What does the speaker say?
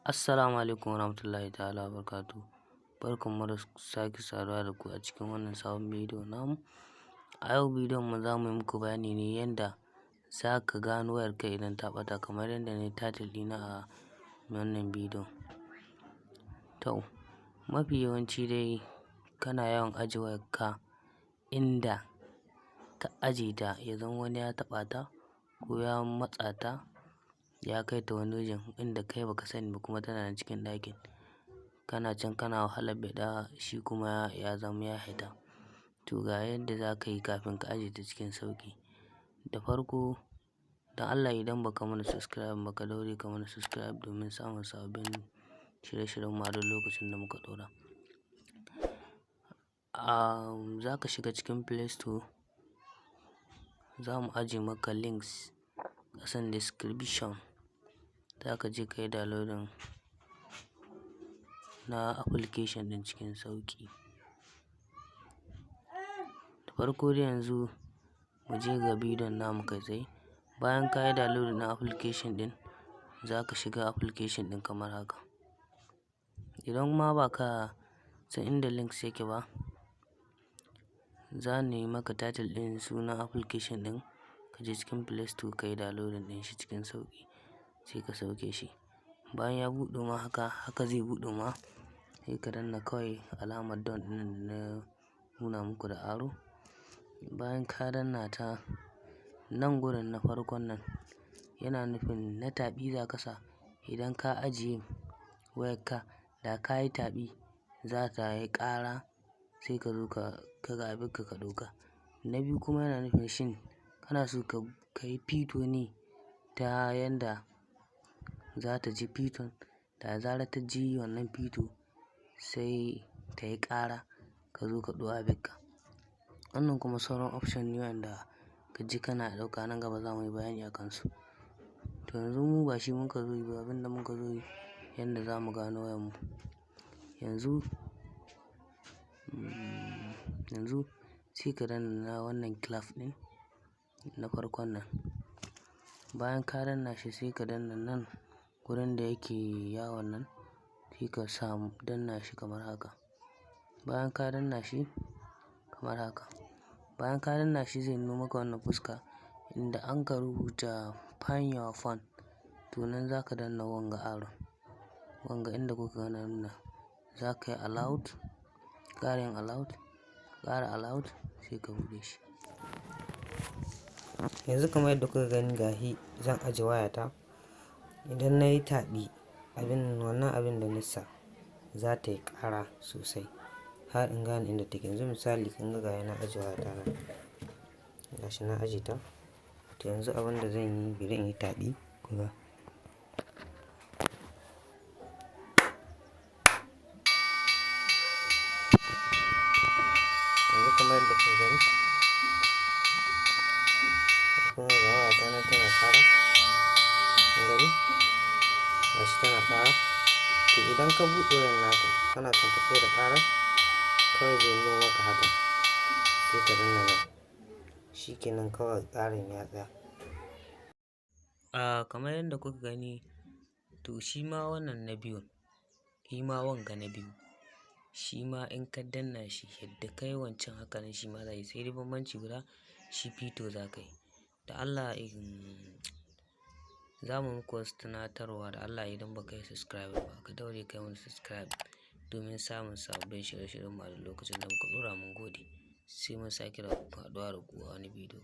Assalamu alaikum warahmatullahi ta'ala wabarakatuh. Barkanmu da sake saduwa da ku a cikin wannan sabon bidiyo namu. A yau bidiyon mu za mu yi muku bayani ne yanda za ka gano wayarka idan ta ɓata, kamar yadda na yi title ɗina a wannan bidiyon. To, mafi yawanci dai kana yawan aje wayarka inda ka aje ta, ya zama wani ya taɓa ta ko ya matsa ta, ya kai ta wani wajen inda kai baka sani ba, kuma tana nan cikin ɗakin. Kana can kana wahalar biɗa, shi kuma ya zama ya fita. To, ga yadda za ka yi kafin ka aje ta cikin sauƙi. Da farko, don Allah idan baka mana subscribe ba, ka daure ka mana subscribe domin samun sababbin shirye-shiryen mu a duk lokacin da muka ɗora. Za ka shiga cikin Play Store, za mu aje maka links ƙasan description. Za ka je ka yi downloading na application ɗin cikin sauƙi. Da farko dai, yanzu mu je ga bidiyon namu kai tsaye. Bayan ka yi downloading na application ɗin, za ka shiga application ɗin kamar haka. Idan ma ba ka san inda links yake ba, za ni yi maka title ɗin sunan application ɗin, ka je cikin Play Store ka yi downloading ɗin shi cikin sauƙi, sai ka sauke shi. Bayan ya buɗe ma haka, haka zai buɗe ma, sai ka danna kawai alamar done ɗin da na nuna muku da arrow. Bayan ka danna ta, nan gurin na farkon nan yana nufin na taɓi za ka sa. Idan ka ajiye wayarka, da ka yi taɓi za ta yi ƙara, sai ka zo ka ga abinka ka ɗauka. Na biyu kuma yana nufin, shin kana so ka yi fito ne ta yanda za ta ji fiton, da zarar ta ji wannan fito sai ta yi ƙara, ka zo ka ɗau abinka. Wannan kuma sauran option ne wanda ka ji kana ɗauka, nan gaba za mu yi bayani a kansu. To, yanzu mu ba shi muka zo yi ba, abin da muka zo yi, yanda za mu gano wayarmu. Yanzu sai ka danna na wannan clap ɗin na farkon nan. Bayan ka danna shi, sai ka danna nan wurin da yake yawon nan, sai ka samu danna shi kamar haka. Bayan ka danna shi kamar haka. Bayan ka danna shi, zai nuno maka wannan fuska inda an ka rubuta "Find your phone". To, nan za ka danna wanga arrow. Wanga inda kuka ga na nuna. Za ka yi allowed, ƙara yin allowed, ƙara allowed, sai ka buɗe shi. Yanzu kamar yadda kuka gani, gashi zan aje wayata. Idan na yi taɓi, abin wannan abin da nisa za ta yi ƙara sosai har in gane inda take. Yanzu misali, kun ga gaya na aje wayata nan. Gashi na aje ta. To, yanzu abin da zan yi, bari in yi taɓi, kun ga. Yanzu kamar yadda kuka gani, kun ga ga wayata nan tana ƙara. Kun gani? Gashi tana ƙara. To, idan ka buɗe wayan naka, kana son ka tsaida ƙarar, kawai zai nuno maka haka. Sai ka danna nan. Shi kenan, kawai ƙarin ya tsaya. Kamar yadda kuka gani, to shi ma wannan na biyun, shi ma wanga na biyu, shi ma in ka danna shi yadda ka yi wancan, haka nan shi ma zai yi, sai dai bambanci guda, shi fito za ka yi. Da Allah in za mu muku wasu tunatarwa, da Allah idan baka yi subscribe ba, ka daure ka yi mana subscribe domin samun sababbin shirye-shiryen mu a duk lokacin da muka ɗora. Mun gode. Sai mun sake haɗuwa da ku a wani bidiyo.